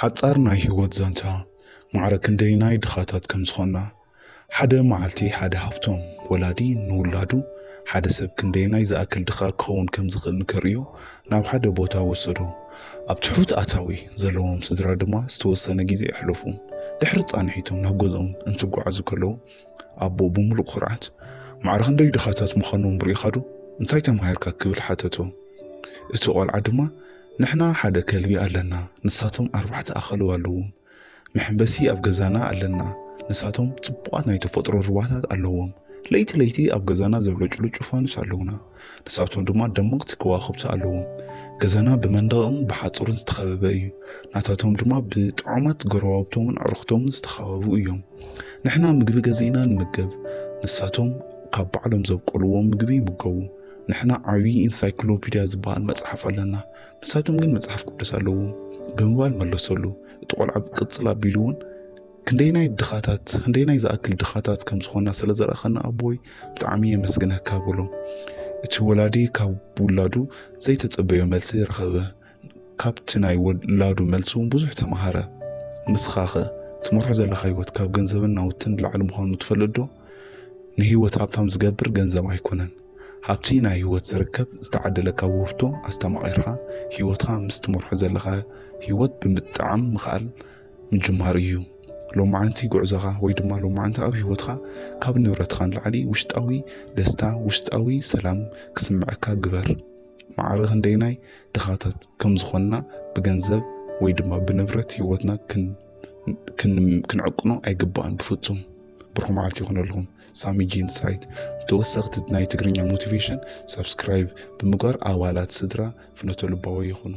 ኣጻር ናይ ህይወት ዛንታ ማዕረ ክንደይናይ ድኻታት ከም ዝኾንና፣ ሓደ መዓልቲ ሓደ ሃፍቶም ወላዲ ንውላዱ፣ ሓደ ሰብ ክንደይናይ ዝኣክል ድኻ ክኸውን ከም ዝኽእል ንከርእዮ ናብ ሓደ ቦታ ወሰዶ። ኣብ ትሑት ኣታዊ ዘለዎም ስድራ ድማ ዝተወሰነ ግዜ ኣሕለፉ። ድሕሪ ጻንሒቶም ናብ ገዝኦም እንትጓዓዙ ከለዉ፣ ኣቦ ብምሉእ ኩርዓት፣ "ማዕረ ክንደይ ድኻታት ምዃኖም ርኢኻዶ? እንታይ ተማሂርካ?" ክብል ሓተቶ። እቲ ቆልዓ ድማ፣ "ንሕና ሓደ ከልቢ ኣለና፣ ንሳቶም ኣርባዕተ ኣኻልብ ኣለዎም። መሐንበሲ ኣብ ገዛና ኣለና፣ ንሳቶም ጽቡቓት ናይ ተፈጥሮ ሩባታት ኣለዎም። ለይቲ ለይቲ ኣብ ገዛና ዘብለጭልጩ ፋኑስ ኣለውና፣ ንሳቶም ድማ ደመቕቲ ከዋኽብቲ ኣለዎም። ገዛና ብመንደቕን ብሓጹርን ዝተኸበበ እዩ፣ ናታቶም ድማ ብጥዑማት ጎረባብቶምን ኣዕሩኽቶምን ዝተኸበቡ እዮም። ንሕና ምግቢ ገዚእና ንምገብ፣ ንሳቶም ካብ ባዕሎም ዘብቆልዎ ምግቢ ይምገቡ። ንሕና ዓብዪ ኢንሳይክሎፒድያ ዝበሃል መጽሓፍ ኣለና፣ ንሳቶም ግን መጽሓፍ ቅዱስ ኣለዎም" ብምባል መለሰሉ። እቲ ቆልዓ ብቅጽል ኣቢሉ እውን፣ "ክንደይናይ ድኻታት፣ ክንደይናይ ዝኣክል ድኻታት ከም ዝኾንና ስለ ዘርኣኻና ኣቦይ፣ ብጣዕሚ የመስግነካ" በሎ። እቲ ወላዲ ካብ ውላዱ ዘይተጸበዮ መልሲ ረኸበ። ካብቲ ናይ ወላዱ መልሲ እውን ብዙሕ ተማሃረ። "ንስኻኸ ትመርሖ ዘለኻ ህይወት ካብ ገንዘብን ናውትን ንላዕሊ ምዃኑ ትፈልጥ ዶ? ንህይወት ሃብታም ዝገብር ገንዘብ ኣይኮነን። ሃብቲ ናይ ህይወት ዝርከብ ዝተዓደለካ ውህብቶ ኣስተማቒርካ፣ ህይወትካ ምስ ትመርሖ ዘለኻ ህይወት ብምጥዓም ምኽኣል ምጅማር እዩ። ሎማዓንቲ ጉዕዞኻ ወይ ድማ ሎማዓንቲ ኣብ ህይወትካ ካብ ንብረትካ ንላዕሊ ውሽጣዊ ደስታ፣ ውሽጣዊ ሰላም ክስምዐካ ግበር። ማዕረ ክንደይናይ ድኻታት ከም ዝኾንና ብገንዘብ ወይ ድማ ብንብረት ህይወትና ክን-፣ ክን-፣ ክንዕቅኖ ኣይግባእን ብፍጹም።" ብሩኽ መዓልቲ ይኹነልኩም። ሳሚ ጂ ኢንሳይት። ተወሰኽቲ ናይ ትግርኛ ሞቲቬሽን ሰብስክራይብ ብምግባር ኣባላት ስድራ ፍኖተ ልባዊ ይኹኑ።